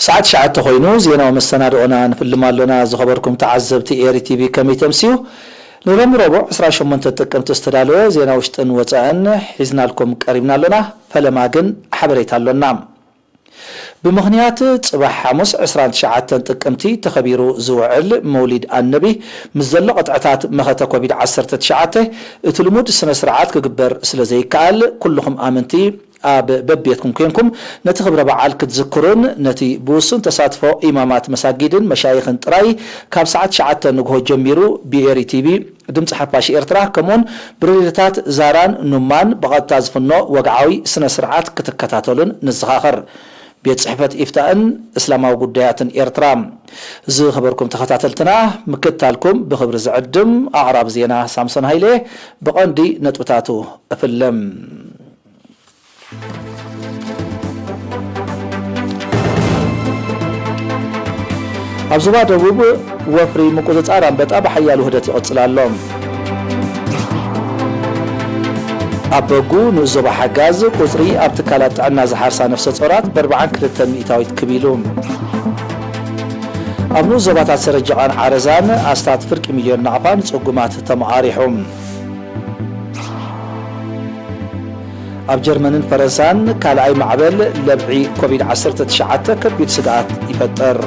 ሰዓት ትሽዓተ ኮይኑ ዜናዊ መሰናድኦና ንፍልም ኣሎና። ዝኸበርኩም ተዓዘብቲ ኤሪ ቲቪ ከመይ ተምስዩ? ንሎሚ ረቡዕ ዕስራን ሸሞንተን ጥቅምቲ ዝተዳለወ ዜና ውሽጥን ወጻእን ሒዝናልኩም ቀሪብና ኣሎና። ፈለማ ግን ሓበሬታ ኣሎና። ብምኽንያት ጽባሕ ሓሙስ ዕስራን ትሽዓተን ጥቅምቲ ተኸቢሩ ዝውዕል መውሊድ ኣነቢ ምስ ዘሎ ቅጥዕታት መኸተ ኮቪድ ዓሰርተ ትሽዓተ እቲ ልሙድ ስነ ስርዓት ክግበር ስለ ዘይከኣል ኩልኹም ኣመንቲ ኣብ በብቤትኩም ኮንኩም ነቲ ክብረ በዓል ክትዝክሩን ነቲ ብውሱን ተሳትፎ ኢማማት መሳጊድን መሻይኽን ጥራይ ካብ ሰዓት ትሽዓተ ንግሆ ጀሚሩ ብኤሪ ቲቪ ድምፂ ሓፋሽ ኤርትራ ከምኡውን ብሬድዮታት ዛራን ኑማን ብቐጥታ ዝፍኖ ወግዓዊ ስነ ስርዓት ክትከታተሉን ንዘኻኸር። ቤት ጽሕፈት ኢፍታእን እስላማዊ ጉዳያትን ኤርትራ። ዝኸበርኩም ተኸታተልትና፣ ምክትታልኩም ብኽብሪ ዝዕድም ኣቕራብ ዜና ሳምሶን ሃይለ። ብቐንዲ ነጥብታቱ እፍልም። ኣብ ዞባ ደቡብ ወፍሪ ምቁጽጻር ኣንበጣ ብሓያል ውህደት ይቕጽል ኣሎ። ኣብ በጉ ንኡስ ዞባ ሓጋዝ ቁጽሪ ኣብ ትካላት ጥዕና ዝሓርሳ ነፍሰ ጾራት ብኣርብዓን ክልተን ሚእታዊት ክብ ኢሉ። ኣብ ንኡስ ዞባታት ሰረጀቓን ዓረዛን ኣስታት ፍርቂ ሚልዮን ናቕፋ ንጽጉማት ተመቓሪሑ። ኣብ ጀርመንን ፈረንሳን ካልኣይ ማዕበል ለብዒ ኮቪድ ዓሰርተ ትሽዓተ ከቢድ ስግኣት ይፈጥር።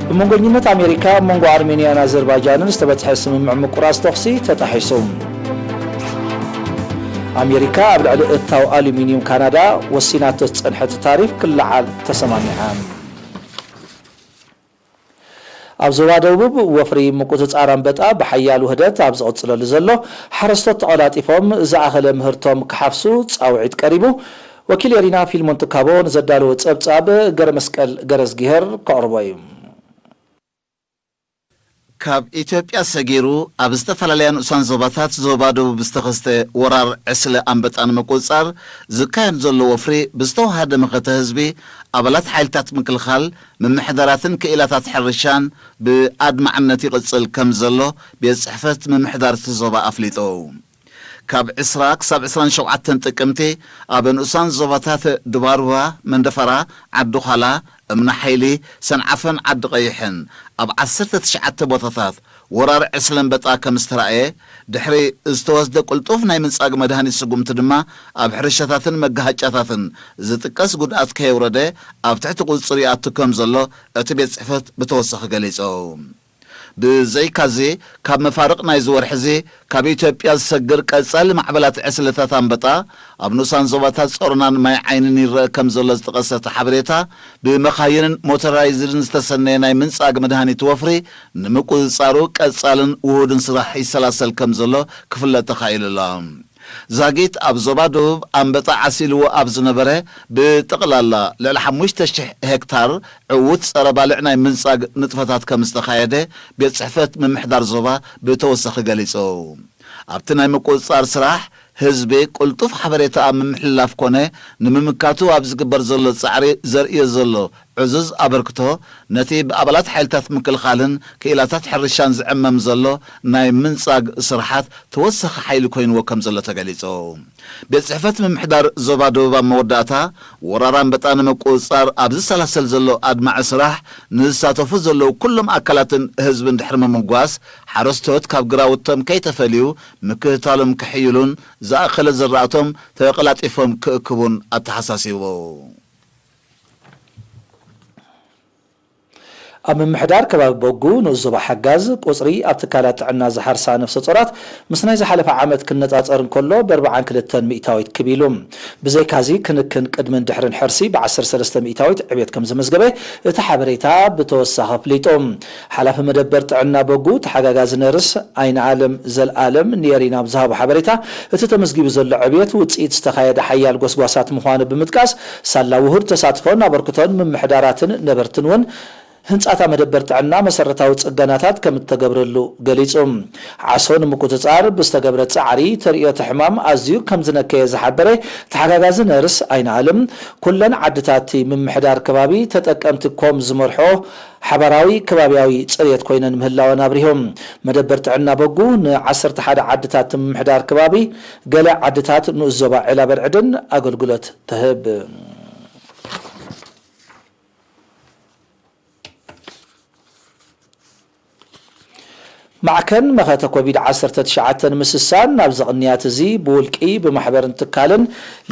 ብመንጎኝነት ኣሜሪካ ኣብ መንጎ ኣርሜንያን ኣዘርባይጃንን ዝተበጽሐ ስምምዕ ምቁራጽ ተኹሲ ተጣሒሱ። ኣሜሪካ ኣብ ልዕሊ እታው ኣሉሚንዩም ካናዳ ወሲናቶ ዝጸንሐት ታሪፍ ክለዓል ተሰማሚዓ። ኣብ ዞባ ደቡብ ወፍሪ ምቁጽጻር ኣንበጣ ብሓያል ውህደት ኣብ ዝቕጽለሉ ዘሎ፣ ሓረስቶት ተቐላጢፎም ዝኣኸለ ምህርቶም ክሓፍሱ ጻውዒት ቀሪቡ። ወኪል ኤሪና ፊልሞን ትካቦ ንዘዳለዎ ጸብጻብ ገረ መስቀል ገረዝጊሄር ከቕርቦ እዩ። ካብ ኢትዮጵያ ሰጊሩ ኣብ ዝተፈላለያ ንኡሳን ዞባታት ዞባ ደቡብ ዝተኸስተ ወራር ዕስለ ኣንበጣ ንምቁጽጻር ዝካየድ ዘሎ ወፍሪ ብዝተዋሃደ መኸተ ህዝቢ፣ ኣባላት ሓይልታት ምክልኻል፣ ምምሕዳራትን ክኢላታት ሕርሻን ብኣድማዕነት ይቕጽል ከም ዘሎ ቤት ጽሕፈት ምምሕዳር እቲ ዞባ ኣፍሊጡ። ካብ ዕስራ ክሳብ ዕስራን ሸውዓተን ጥቅምቲ ኣብ ንኡሳን ዞባታት ድባርዋ፣ መንደፈራ፣ ዓዲ ዃላ፣ እምኒ ሓይሊ፣ ሰንዓፈን ዓዲ ቀይሕን ኣብ ዓሰርተ ትሽዓተ ቦታታት ወራር ዕስለ ኣንበጣ ከም ዝተራእየ፣ ድሕሪ ዝተወስደ ቅልጡፍ ናይ ምንጻግ መድሃኒት ስጉምቲ ድማ ኣብ ሕርሻታትን መጋሃጫታትን ዝጥቀስ ጉድኣት ከየውረደ ኣብ ትሕቲ ቁጽጽር ይኣቱ ከም ዘሎ እቲ ቤት ጽሕፈት ብተወሳኺ ገሊጹ። ብዘይካዚ፣ ካብ መፋርቕ ናይዚ ወርሒ እዚ ካብ ኢትዮጵያ ዝሰግር ቀጻሊ ማዕበላት ዕስለታት ኣንበጣ ኣብ ንኡሳን ዞባታት ጾሮናን ማይ ዓይንን ይረአ ከም ዘሎ ዝጠቐሰ እቲ ሓበሬታ፣ ብመኻይንን ሞተራይዝድን ዝተሰነየ ናይ ምንጻግ መድሃኒት ወፍሪ ንምቁጽጻሩ ቀጻልን ውሁድን ስራሕ ይሰላሰል ከም ዘሎ ክፍለጥ ተኻኢሉ ኣሎ። ዛጊት ኣብ ዞባ ደቡብ ኣንበጣ ዓሲልዎ ኣብ ዝነበረ ብጠቕላላ ልዕሊ ሓሙሽተ ሽሕ ሄክታር ዕዉት ጸረ ባልዕ ናይ ምንጻግ ንጥፈታት ከም ዝተኻየደ ቤት ጽሕፈት ምምሕዳር ዞባ ብተወሳኺ ገሊጹ። ኣብቲ ናይ ምቁጽጻር ስራሕ ህዝቢ ቅልጡፍ ሓበሬታ ኣብ ምምሕልላፍ ኮነ ንምምካቱ ኣብ ዝግበር ዘሎ ጻዕሪ ዘርእዮ ዘሎ ዕዙዝ ኣበርክቶ ነቲ ብኣባላት ሓይልታት ምክልኻልን ክኢላታት ሕርሻን ዝዕመም ዘሎ ናይ ምንጻግ ስራሓት ተወሳኺ ሓይሊ ኮይንዎ ከም ዘሎ ተገሊጹ። ቤት ጽሕፈት ምምሕዳር ዞባ ደቡብ ኣብ መወዳእታ፣ ወራር ኣንበጣ ንምቁጽጻር ኣብ ዝሰላሰል ዘሎ ኣድማዒ ስራሕ ንዝሳተፉ ዘለዉ ኩሎም ኣካላትን ህዝብን ድሕሪ ምምጓስ፣ ሓረስቶት ካብ ግራውቶም ከይተፈልዩ ምክትታሎም ክሕይሉን ዝኣኸለ ዝራእቶም ተቐላጢፎም ክእክቡን ኣተሓሳሲቡ። ኣብ ምምሕዳር ከባቢ በጉ ንኡስ ዞባ ሓጋዝ ቁጽሪ ኣብ ትካላት ጥዕና ዝሓርሳ ነፍሰ ጾራት ምስ ናይ ዝሓለፈ ዓመት ክነጻጸር እንከሎ ብኣርብዓን ክልተን ሚእታዊት ክብ ኢሉ። ብዘይካዚ ክንክን ቅድምን ድሕርን ሕርሲ ብዓሰርተ ሰለስተ ሚእታዊት ዕብየት ከም ዘመዝገበ እቲ ሓበሬታ ብተወሳኺ ኣፍሊጡ። ሓላፊ መደበር ጥዕና በጉ ተሓጋጋዚ ነርስ ኣይንኣለም ዘልኣለም ንኤሪና ኣብ ዝሃቦ ሓበሬታ፣ እቲ ተመዝጊቡ ዘሎ ዕብየት ውጽኢት ዝተኻየደ ሓያል ጎስጓሳት ምዃኑ ብምጥቃስ፣ ሳላ ውሁድ ተሳትፎን ኣበርክቶን ምምሕዳራትን ነበርትን እውን ህንጻታ መደበር ጥዕና መሰረታዊ ጽገናታት ከም እተገብረሉ ገሊጹ። ዓሶ ንምቁጽጻር ብዝተገብረ ጻዕሪ ተርእዮ እቲ ሕማም ኣዝዩ ከም ዝነከየ ዝሓበረ ተሓጋጋዚ ነርስ ኣይንኣለም፣ ኩለን ዓድታት እቲ ምምሕዳር ከባቢ ተጠቀምቲ ኮም ዝመርሖ ሓባራዊ ከባብያዊ ጽሬት ኮይነን ምህላወን ኣብሪሁ። መደበር ጥዕና በጉ ንዓሰርተ ሓደ ዓድታት ምምሕዳር ከባቢ፣ ገለ ዓድታት ንኡስ ዞባ ዒላ በርዕድን ኣገልግሎት ትህብ። ማዕከን መኸተ ኮቪድ ዓሰርተ ትሽዓተ ንምስሳን ናብ ዘቕንያት እዚ ብውልቂ፣ ብማሕበርን ትካልን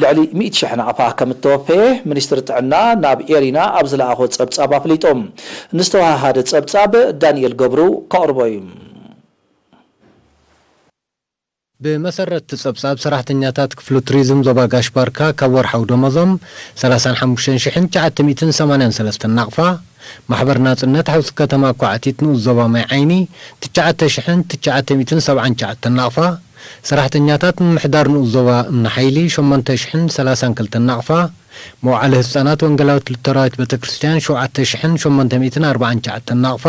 ልዕሊ ሚእቲ ሽሕ ናቕፋ ከም እተወፈየ ሚኒስትሪ ጥዕና ናብ ኤሪና ኣብ ዝለኣኾ ጸብጻብ ኣፍሊጡ። ንዝተወሃሃደ ጸብጻብ ዳንኤል ገብሩ ከቕርቦ እዩ። ብመሰረት እቲ ጸብጻብ፣ ሰራሕተኛታት ክፍሊ ቱሪዝም ዞባ ጋሽ ባርካ ካብ ወርሓዊ ደሞዞም ሰላሳን ሓሙሽተን ሽሕን ትሽዓተ ሚእትን ሰማንያን ሰለስተን ናቕፋ፣ ማሕበር ናጽነት ሓውሲ ከተማ ኳዕቲት ንኡስ ዞባ ማይ ዓይኒ ትሽዓተ ሽሕን ትሽዓተ ሚእትን ሰብዓን ትሽዓተን ናቕፋ፣ ሰራሕተኛታት ምምሕዳር ንኡስ ዞባ እምኒ ሓይሊ ሸሞንተ ሽሕን ሰላሳን ክልተን ናቕፋ፣ መውዓሊ ህጻናት ወንጌላዊት ሉተራዊት ቤተክርስትያን ሸውዓተ ሽሕን ሸሞንተ ሚእትን ኣርባዓን ትሽዓተን ናቕፋ፣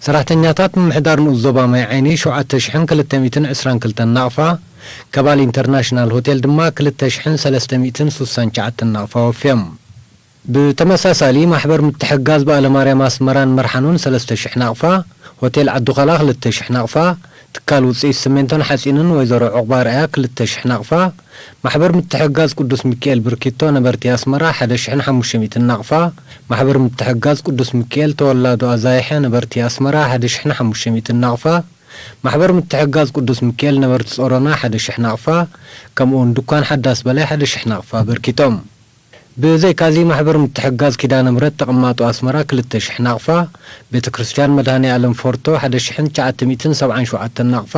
ሰራሕተኛታት ምምሕዳር ንኡስ ዞባ ማይ ዓይኒ ሸውዓተ ሽሕን ክልተ ሚእትን ዕስራን ክልተን ናቕፋ፣ ከባል ኢንተርናሽናል ሆቴል ድማ ክልተ ሽሕን ሰለስተ ሚእትን ስሳን ትሽዓተን ናቕፋ ወፍዮም። ብተመሳሳሊ፣ ማሕበር ምትሕግጋዝ በዓለ ማርያም ኣስመራን መርሓኖን ሰለስተ ሽሕ ናቕፋ፣ ሆቴል ዓዲ ዃላ ክልተ ሽሕ ናቕፋ፣ ትካል ውጽኢት ስሜንቶን ሓጺንን ወይዘሮ ዑቕባ ኣርኣያ ክልተ ሽሕ ናቕፋ፣ ማሕበር ምትሕግጋዝ ቅዱስ ሚካኤል ብርኪቶ ነበርቲ ኣስመራ ሓደ ሽሕን ሓሙሽተ ሚእትን ናቕፋ፣ ማሕበር ምትሕግጋዝ ቅዱስ ሚካኤል ተወላዶ ኣዛይሐ ነበርቲ ኣስመራ ሓደ ሽሕን ሓሙሽተ ሚእትን ናቕፋ፣ ማሕበር ምትሕግጋዝ ቅዱስ ሚካኤል ነበርቲ ጾሮና ሓደ ሽሕ ናቕፋ፣ ከምኡውን ድኳን ሓዳስ በላይ ሓደ ሽሕ ናቕፋ ኣበርኪቶም። ብዘይካዚ፣ ማሕበር ምትሕግጋዝ ኪዳነ ምሕረት ተቐማጦ ኣስመራ ክልተ ሽሕ ናቕፋ፣ ቤተ ክርስቲያን መድኃኔ ዓለም ፎርቶ ሓደ ሽሕን ትሽዓተ ሚእትን ሰብዓን ሸውዓተን ናቕፋ፣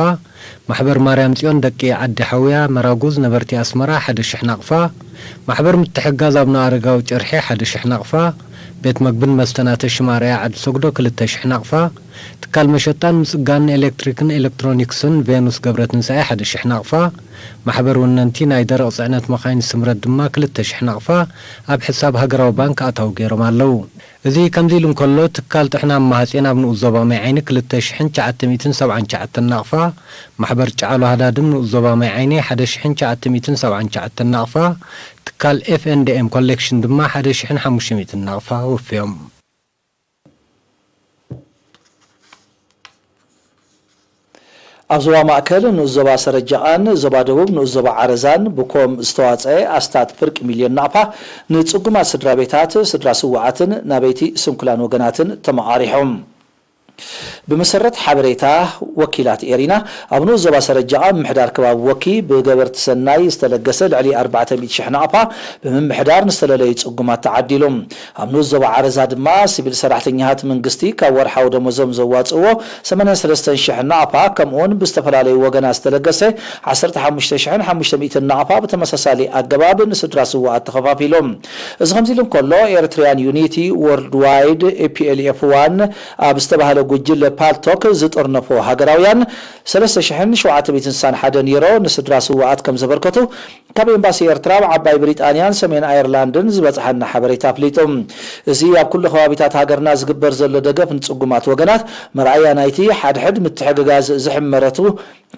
ማሕበር ማርያም ጽዮን ደቂ ዓዲ ሓውያ መራጉዝ ነበርቲ ኣስመራ ሓደ ሽሕ ናቕፋ፣ ማሕበር ምትሕግጋዝ ኣቡነ ኣረጋዊ ጨርሒ ሓደ ሽሕ ናቕፋ፣ ቤት መግብን መስተን ኣተሽማርያ ዓዲ ሰግዶ ክልተ ሽሕ ናቕፋ፣ ትካል መሸጣን ምጽጋንን ኤሌክትሪክን ኤሌክትሮኒክስን ቬኑስ ገብረትንሳኤ ሓደ ሽሕ ናቕፋ፣ ማሕበር ወነንቲ ናይ ደረቕ ጽዕነት መኻይን ስምረት ድማ ክልተ ሽሕ ናቕፋ ኣብ ሕሳብ ሃገራዊ ባንክ ኣታዊ ገይሮም ኣለዉ። እዚ ከምዚ ኢሉ እንከሎ፣ ትካል ጥዕና ማህጼን ኣብ ንኡስ ዞባ ማይ ዓይኒ ክልተ ሽሕን ትሽዓተ ሚእትን ሰብዓን ትሽዓተን ናቕፋ፣ ማሕበር ጨዓሎ ሃዳድን ንኡስ ዞባ ማይ ዓይኒ ሓደ ሽሕን ትሽዓተ ሚእትን ሰብዓን ትሽዓተን ናቕፋ፣ ትካል ኤፍ ኤን ዲ ኤም ኮሌክሽን ድማ ሓደ ሽሕን ሓሙሽተ ሚእትን ናቕፋ ወፍዮም። ኣብ ዞባ ማእከል ንኡስ ዞባ ሰረጀቓን ዞባ ደቡብ ንኡስ ዞባ ዓረዛን ብኮም ዝተዋጸአ ኣስታት ፍርቂ ሚልዮን ናቕፋ ንጽጉማት ስድራ ቤታት፣ ስድራ ስውኣትን ናበይቲ ስንኩላን ወገናትን ተመቓሪሖም። ብመሰረት ሓበሬታ ወኪላት ኤሪና፣ ኣብ ንኡስ ዞባ ሰረጀቓ ምምሕዳር ከባቢ ወኪ ብገበርቲ ሰናይ ዝተለገሰ ልዕሊ ኣርባዕተ ሚእቲ ሽሕ ናቕፋ ብምምሕዳር ንዝተለለዩ ጽጉማት ተዓዲሉ። ኣብ ንኡስ ዞባ ዓረዛ ድማ ሲቪል ሰራሕተኛታት መንግስቲ ካብ ወርሓዊ ደሞዞም ዘዋጽእዎ ሰማንያን ሰለስተን ሽሕ ናቕፋ፣ ከምኡውን ብዝተፈላለዩ ወገናት ዝተለገሰ ዓሰርተ ሓሙሽተ ሽሕን ሓሙሽተ ሚእትን ናቕፋ ብተመሳሳሊ ኣገባብ ንስድራ ስውኣት ተኸፋፊሎም። እዚ ከምዚ ኢሉ እንከሎ፣ ኤርትርያን ዩኒቲ ወርልድ ዋይድ፣ ኤ ፒ ኤል ኤፍ ዋን፣ ኣብ ዝተባህለ ጉጅለ ፓልቶክ ዝጥርነፎ ሃገራውያን ሰለስተ ሽሕን ሸውዓተ ሚእትን ስሳን ሓደን ዩሮ ንስድራ ስውኣት ከም ዘበርከቱ ካብ ኤምባሲ ኤርትራ ኣብ ዓባይ ብሪጣንያን ሰሜን ኣየርላንድን ዝበጽሓና ሓበሬታ ኣፍሊጡ። እዚ ኣብ ኩሉ ከባቢታት ሃገርና ዝግበር ዘሎ ደገፍ ንጽጉማት ወገናት መርኣያ ናይቲ ሓድሕድ ምትሕግጋዝ ዝሕመረቱ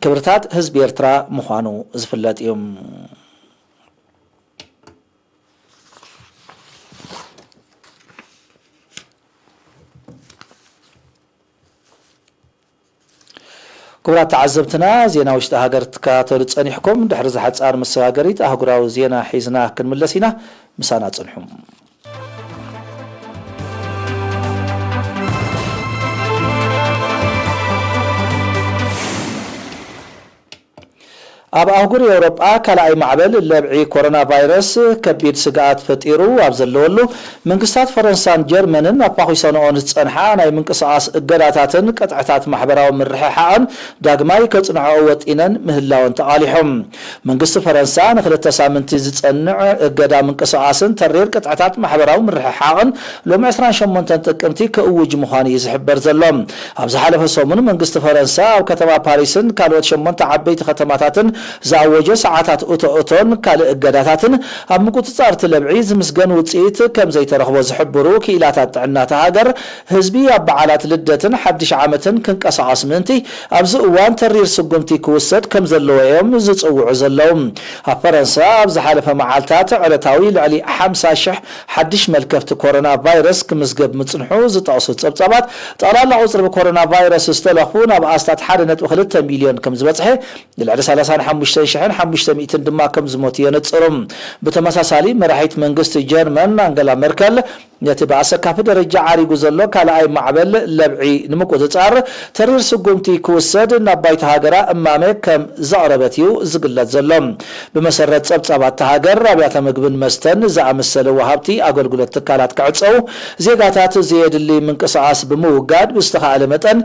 ክብርታት ህዝቢ ኤርትራ ምዃኑ ዝፍለጥ እዩ። ክቡራት ተዓዘብትና፣ ዜና ውሽጢ ሃገር ትከታተሉ ጸኒሕኩም። ድሕሪ እዚ ሓጻር መሰጋገሪት ኣህጉራዊ ዜና ሒዝና ክንምለስ ኢና። ምሳና ጽንሑ። ኣብ ኣህጉር ኤውሮጳ ካልኣይ ማዕበል ለብዒ ኮሮና ቫይረስ ከቢድ ስግኣት ፈጢሩ ኣብ ዘለወሉ፣ መንግስታት ፈረንሳን ጀርመንን ኣፋኺሰንኦ ንዝጸንሓ ናይ ምንቅስቓስ እገዳታትን ቅጥዕታት ማሕበራዊ ምርሕሓቕን ዳግማይ ከጽንዐኦ ወጢነን ምህላወን ተቓሊሖም። መንግስቲ ፈረንሳ ንክልተ ሳምንቲ ዝጸንዕ እገዳ ምንቅስቓስን ተሪር ቅጥዕታት ማሕበራዊ ምርሕሓቕን ሎሚ ዕስራን ሸሞንተን ጥቅምቲ ክእውጅ ምዃኑ እዩ ዝሕበር ዘሎ። ኣብ ዝሓለፈ ሰሙን መንግስቲ ፈረንሳ ኣብ ከተማ ፓሪስን ካልኦት ሸሞንተ ዓበይቲ ከተማታትን ዝኣወጆ ሰዓታት እቶ እቶን ካልእ እገዳታትን ኣብ ምቁጽጻር እቲ ለብዒ ዝምስገን ውጽኢት ከም ዘይተረኽቦ ዝሕብሩ ክኢላታት ጥዕና እታ ሃገር፣ ህዝቢ ኣብ በዓላት ልደትን ሓድሽ ዓመትን ክንቀሳቐስ ምእንቲ ኣብዚ እዋን ተሪር ስጉምቲ ክውሰድ ከም ዘለዎ እዮም ዝጽውዑ ዘለዉ። ኣብ ፈረንሳ ኣብ ዝሓለፈ መዓልታት ዕለታዊ ልዕሊ ሓምሳ ሽሕ ሓድሽ መልከፍቲ ኮሮና ቫይረስ ክምዝገብ ምጽንሑ ዝጠቕሱ ጸብጻባት፣ ጠቕላላ ቁጽሪ ብኮሮና ቫይረስ ዝተለኽፉ ናብ ኣስታት ሓደ ነጥቢ ክልተ ሚልዮን ከም ዝበጽሐ፣ ልዕሊ ሰላሳን ሓሙሽተ ሽሕን ሓሙሽተ ሚእትን ድማ ከም ዝሞቱ የነጽሩ። ብተመሳሳሊ፣ መራሒት መንግስቲ ጀርመን ኣንገላ መርከል፣ ነቲ ብኣሰካፊ ደረጃ ዓሪጉ ዘሎ ካልኣይ ማዕበል ለብዒ ንምቁጽጻር ተሪር ስጉምቲ ክውሰድ ናብ ባይቶ ሃገራ እማመ ከም ዘቕረበት እዩ ዝግለጽ ዘሎ። ብመሰረት ጸብጻባት እታ ሃገር፣ ኣብያተ ምግብን መስተን ዝኣመሰለ ወሃብቲ ኣገልግሎት ትካላት ክዕጸው፣ ዜጋታት ዘየድሊ ምንቅስቓስ ብምውጋድ ብዝተኻእለ መጠን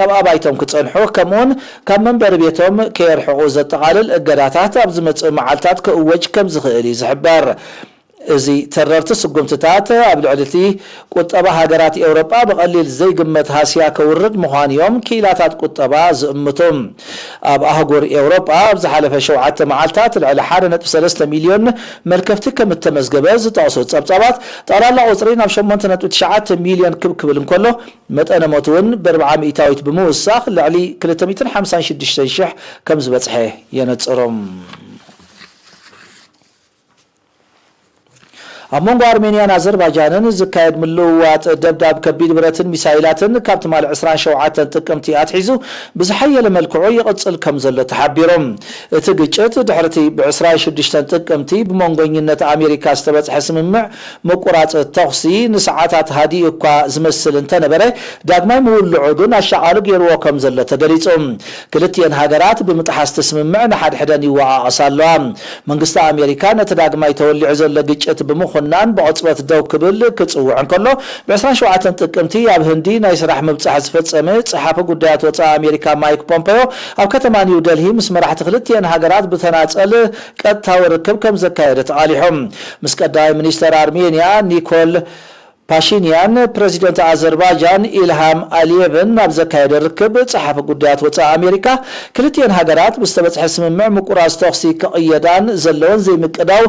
ኣብ ኣባይቶም ክጸንሑ፣ ከምኡውን ካብ መንበሪ ቤቶም ከየርሕቑ ዘጠቓልል እገዳታት ኣብ ዝመጽእ መዓልታት ክእወጅ ከም ዝኽእል እዩ ዝሕበር። እዚ ተረርቲ ስጉምትታት ኣብ ልዕሊ እቲ ቁጠባ ሃገራት ኤውሮጳ ብቐሊል ዘይግመት ሃስያ ከውርድ ምዃኑ እዮም ክኢላታት ቁጠባ ዝእምቱ። ኣብ ኣህጉር ኤውሮጳ ኣብ ዝሓለፈ ሸውዓተ መዓልታት ልዕሊ ሓደ ነጥቢ ሰለስተ ሚልዮን መልከፍቲ ከም እተመዝገበ ዝጠቕሱ ጸብጻባት፣ ጠቕላላ ቁጽሪ ናብ ሸሞንተ ነጥቢ ትሽዓተ ሚልዮን ክብ ክብል እንከሎ፣ መጠነ ሞት እውን ብርብዓ ሚእታዊት ብምውሳኽ ልዕሊ ክልተ ሚእትን ሓምሳን ሽዱሽተን ሽሕ ከም ዝበጽሐ የነጽሩ። ኣብ መንጎ ኣርሜንያን ኣዘርባጃንን ዝካየድ ምልውዋጥ ደብዳብ ከቢድ ብረትን ሚሳይላትን ካብ ትማሊ ዕስራን ሸውዓተን ጥቅምቲ ኣትሒዙ ብዝሓየለ መልክዑ ይቕጽል ከም ዘሎ ተሓቢሩ። እቲ ግጭት ድሕርቲ ብ ዕስራን ሽዱሽተን ጥቅምቲ ብመንጎኝነት ኣሜሪካ ዝተበጽሐ ስምምዕ ምቁራጽ ተኹሲ ንሰዓታት ሃዲኡ እኳ ዝመስል እንተነበረ፣ ዳግማይ ምውልዑ ግን ኣሻቓሊ ገይርዎ ከም ዘሎ ተገሊጹ። ክልቲኤን ሃገራት ብምጥሓስ እቲ ስምምዕ ንሓድሕደን ይወቓቐሳ ኣለዋ። መንግስቲ ኣሜሪካ ነቲ ዳግማይ ተወሊዑ ዘሎ ግጭት ብምኹናን ብቕጽበት ደው ክብል ክጽውዕ እንከሎ፣ ብ ዕስራን ሸውዓተን ጥቅምቲ ኣብ ህንዲ ናይ ስራሕ ምብጻሕ ዝፈጸመ ጸሓፊ ጉዳያት ወጻኢ ኣሜሪካ ማይክ ፖምፔዮ ኣብ ከተማ ኒው ደልሂ ምስ መራሕቲ ክልቲኤን ሃገራት ብተናጸል ቀጥታዊ ርክብ ከም ዘካየደ ተቓሊሑ። ምስ ቀዳማይ ሚኒስተር ኣርሜንያ ኒኮል ፓሺንያን ፕረዚደንት ኣዘርባይጃን ኢልሃም ኣሊየቭን ኣብ ዘካየደ ርክብ፣ ጸሓፊ ጉዳያት ወጻኢ ኣሜሪካ፣ ክልቲኤን ሃገራት ብዝተበጽሐ ስምምዕ ምቁራጽ ተኹሲ ክቕየዳን ዘለወን ዘይምቅዳው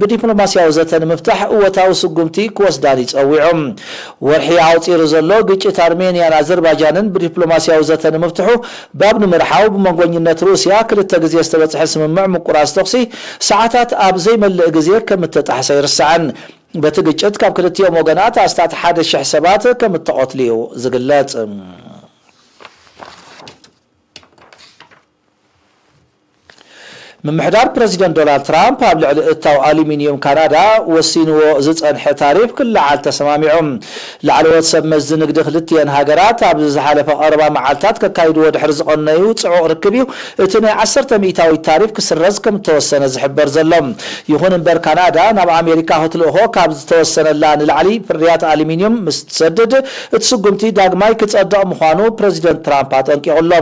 ብዲፕሎማስያዊ ዘተ ንምፍታሕ እወታዊ ስጉምቲ ክወስዳን እዩ ጸዊዑ። ወርሒ ኣቑጺሩ ዘሎ ግጭት ኣርሜንያን ኣዘርባይጃንን ብዲፕሎማስያዊ ዘተ ንምፍትሑ ባብ ንምርሓው ብመንጎኝነት ሩስያ ክልተ ግዜ ዝተበጽሐ ስምምዕ ምቁራጽ ተኹሲ ሰዓታት ኣብ ዘይመልእ ግዜ ከም እተጣሕሰ ኣይርሳዕን። በቲ ግጭት ካብ ክልቲኦም ወገናት ኣስታት ሓደ ሽሕ ሰባት ከም እተቐትሉ እዩ ዝግለጽ። ምምሕዳር ፕረዚደንት ዶናልድ ትራምፕ ኣብ ልዕሊ እታው ኣሉሚንዩም ካናዳ ወሲንዎ ዝጸንሐ ታሪፍ ክለዓል ተሰማሚዑ። ላዕለዎት ሰብ መዚ ንግዲ ክልቲኤን ሃገራት ኣብዚ ዝሓለፈ ቀረባ መዓልታት ከካይድዎ ድሕሪ ዝቐነዩ ጽዑቕ ርክብ እዩ እቲ ናይ ዓሰርተ ሚእታዊት ታሪፍ ክስረዝ ከም እተወሰነ ዝሕበር ዘሎ። ይኹን እምበር፣ ካናዳ ናብ ኣሜሪካ ክትልእኾ ካብ ዝተወሰነላ ንላዕሊ ፍርያት ኣሉሚንዩም ምስ ትሰድድ፣ እቲ ስጉምቲ ዳግማይ ክጸድቕ ምዃኑ ፕረዚደንት ትራምፕ ኣጠንቂቑ ኣሎ።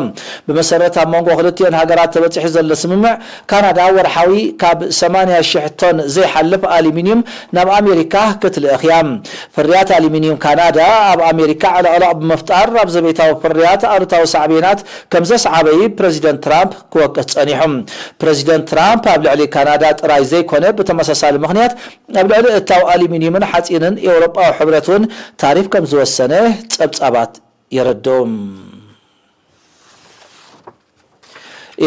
ብመሰረት ኣብ መንጎ ክልቲኤን ሃገራት ተበጺሑ ዘሎ ስምምዕ፣ ካናዳ ወርሓዊ ካብ ሰማንያ ሽሕ ቶን ዘይሓልፍ ኣሉሚንዩም ናብ ኣሜሪካ ክትልእኽ እያ። ፍርያት ኣሉሚንዩም ካናዳ ኣብ ኣሜሪካ ዕለቕለቕ ብምፍጣር፣ ኣብ ዘቤታዊ ፍርያት ኣሉታዊ ሳዕቤናት ከም ዘስዓበ እዩ ፕረዚደንት ትራምፕ ክወቅስ ጸኒሑ። ፕረዚደንት ትራምፕ ኣብ ልዕሊ ካናዳ ጥራይ ዘይኮነ፣ ብተመሳሳሊ ምኽንያት ኣብ ልዕሊ እታው ኣሉሚንዩምን ሓጺንን ኤውሮጳዊ ሕብረት እውን ታሪፍ ከም ዝወሰነ ጸብጻባት የረድኡ።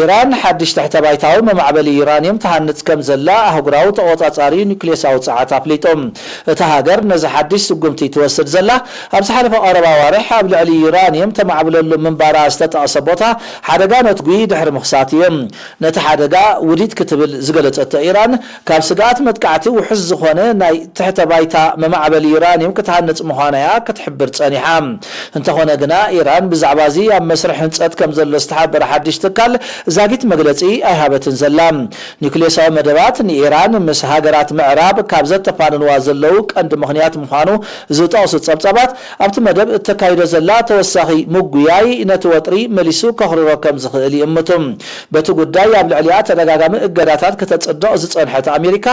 ኢራን ሓድሽ ትሕተ ባይታዊ መማዕበሊ ዩራንየም ትሃንጽ ከም ዘላ ኣህጉራዊ ተቖጻጻሪ ኒውክሌሳዊ ጸዓት ኣፍሊጡ። እታ ሃገር ነዚ ሓድሽ ስጉምቲ ትወስድ ዘላ፣ ኣብ ዝሓለፈ ቀረባ ኣዋርሕ ኣብ ልዕሊ ዩራንየም ተማዕብለሉ ምንባራ ዝተጠቕሰ ቦታ ሓደጋ ነትጒ ድሕሪ ምኽሳት እዩ። ነቲ ሓደጋ ውዲት ክትብል ዝገለጸቶ ኢራን፣ ካብ ስግኣት መጥቃዕቲ ውሑስ ዝኾነ ናይ ትሕተ ባይታ መማዕበሊ ዩራንየም ክትሃንጽ ምዃና እያ ክትሕብር ጸኒሓ። እንተኾነ ግና፣ ኢራን ብዛዕባ እዚ ኣብ መስርሕ ህንጸት ከም ዘሎ ዝተሓበረ ሓድሽ ትካል ዛጊት መግለጺ ኣይሃበትን ዘላ። ኒውክሌሳዊ መደባት ንኢራን ምስ ሃገራት ምዕራብ ካብ ዘተፋንንዋ ዘለዉ ቀንዲ ምኽንያት ምዃኑ ዝጠቕሱ ጸብጻባት፣ ኣብቲ መደብ እተካይዶ ዘላ ተወሳኺ ምጉያይ ነቲ ወጥሪ መሊሱ ከኽርሮ ከም ዝኽእል ይእምቱ። በቲ ጉዳይ ኣብ ልዕሊኣ ተደጋጋሚ እገዳታት ከተጽድቕ ዝጸንሐት ኣሜሪካ፣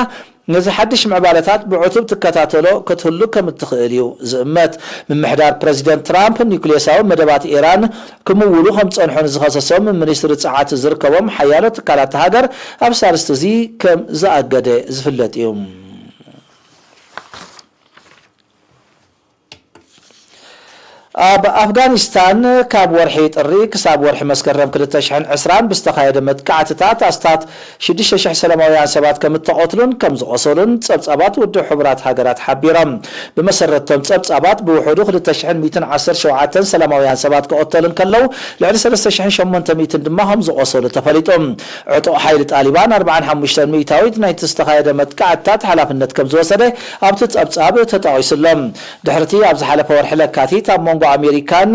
ነዚ ሓድሽ ምዕባለታት ብዕቱብ ትከታተሎ ክትህሉ ከም እትኽእል እዩ ዝእመት። ምምሕዳር ፕረዚደንት ትራምፕ ኒውክሌሳዊ መደባት ኢራን ክምውሉ ከም ዝጸንሑ ንዝኸሰሶም ሚኒስትሪ ጸዓት ዝርከቦም ሓያሎ ትካላት ሃገር ኣብዚ ኣርእስቲ እዚ ከም ዝኣገደ ዝፍለጥ እዩ። ኣብ ኣፍጋኒስታን ካብ ወርሒ ጥሪ ክሳብ ወርሒ መስከረም ክልተ ሽሕን ዕስራን ብዝተኻየደ መጥቃዕትታት ኣስታት ሽዱሽተ ሽሕ ሰላማውያን ሰባት ከም እተቐትሉን ከም ዝቖሰሉን ጸብጻባት ውድብ ሕቡራት ሃገራት ሓቢሮም። ብመሰረቶም ጸብጻባት ብውሕዱ ክልተ ሽሕን ሚእትን ዓሰርተ ሸውዓተን ሰላማውያን ሰባት ክቐተሉ እንከለዉ፣ ልዕሊ ሰለስተ ሽሕን ሸሞንተ ሚእትን ድማ ከም ዝቖሰሉ ተፈሊጡ። ዕጡቕ ሓይሊ ጣሊባን ኣርብዓን ሓሙሽተን ሚእታዊት ናይቲ ዝተኻየደ መጥቃዕትታት ሓላፍነት ከም ዝወሰደ ኣብቲ ጸብጻብ ተጠቒሱ ኣሎ። ድሕርቲ ኣብ ዝሓለፈ ወርሒ ለካቲት ኣብ መንጎ ኣሜሪካን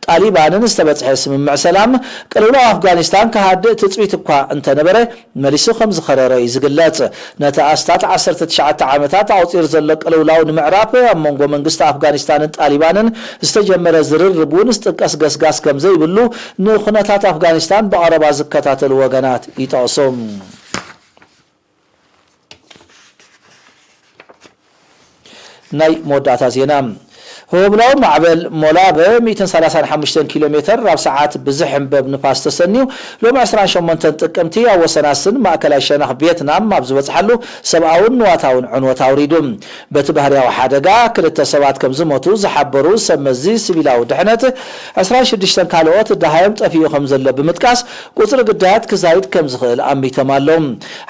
ጣሊባንን ዝተበጽሐ ስምምዕ ሰላም፣ ቅልውላው ኣፍጋኒስታን ክሃድእ ትጽቢት እኳ እንተነበረ፣ መሊሱ ከም ዝኸረረ እዩ ዝግለጽ። ነቲ ኣስታት ዓሰርተ ትሽዓተ ዓመታት ኣቑጺሩ ዘሎ ቅልውላው ንምዕራፍ ኣብ መንጎ መንግስቲ ኣፍጋኒስታንን ጣሊባንን ዝተጀመረ ዝርርብ እውን ዝጥቀስ ገስጋስ ከም ዘይብሉ ንኩነታት ኣፍጋኒስታን ብቐረባ ዝከታተሉ ወገናት ይጠቕሱ። ናይ መወዳእታ ዜና። ህወብላዊ ማዕበል ሞላበ ሚእትን ሰላሳን ሓሙሽተን ኪሎ ሜተር ኣብ ሰዓት ብዝሕንበብ ንፋስ ተሰንዩ፣ ሎሚ ዕስራን ሸሞንተን ጥቅምቲ ኣብ ወሰናስን ማእከላይ ሸነኽ ቪየትናም ኣብ ዝበጽሓሉ ሰብኣውን ንዋታውን ዕንወት ኣውሪዱ። በቲ ባህርያዊ ሓደጋ ክልተ ሰባት ከም ዝሞቱ ዝሓበሩ ሰብ መዚ ሲቪላዊ ድሕነት፣ ዕስራን ሽዱሽተን ካልኦት ደሃዮም ጠፊኡ ከም ዘሎ ብምጥቃስ፣ ቁጽሪ ግዳያት ክዛይድ ከም ዝኽእል ኣሚቶም ኣለዉ።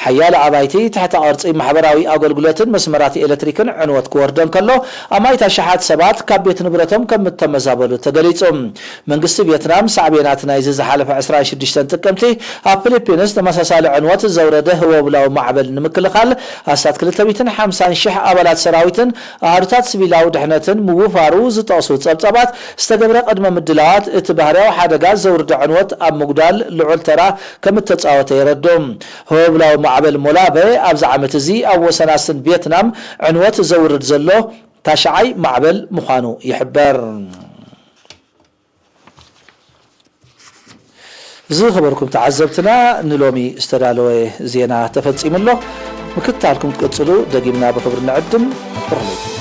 ሓያሎ ኣባይቲ፣ ትሕተ ቅርጺ ማሕበራዊ ኣገልግሎትን መስመራት ኤሌክትሪክን ዕንወት ክወርዶ እንከሎ፣ ኣማኢት ኣሽሓት ሰባት ካብ ቤት ንብረቶም ከም እተመዛበሉ ተገሊጹ። መንግስቲ ቪየትናም ሳዕቤናት ናይዚ ዝሓለፈ ዕስራን ሽዱሽተን ጥቅምቲ ኣብ ፊሊፒንስ ተመሳሳሊ ዕንወት ዘውረደ ህወብላዊ ማዕበል ንምክልኻል ኣስታት ክልተ ሚእትን ሓምሳን ሽሕ ኣባላት ሰራዊትን ኣሃዱታት ሲቪላዊ ድሕነትን ምውፋሩ ዝጠቕሱ ጸብጻባት፣ ዝተገብረ ቅድመ ምድላዋት እቲ ባህርያዊ ሓደጋ ዘውርዶ ዕንወት ኣብ ምጉዳል ልዑል ተራ ከም እተጻወተ የረድኡ። ህወብላዊ ማዕበል ሞላበ ኣብዚ ዓመት እዚ ኣብ ወሰናስን ቪየትናም ዕንወት ዘውርድ ዘሎ ታሽዓይ ማዕበል ምዃኑ ይሕበር። ዝኸበርኩም ተዓዘብትና፣ ንሎሚ ዝተዳለወ ዜና ተፈጺሙ ኣሎ። ምክትታልኩም ክትቅጽሉ ደጊምና ብኽብሪ ንዕድም። ብሩኽ ለይቲ።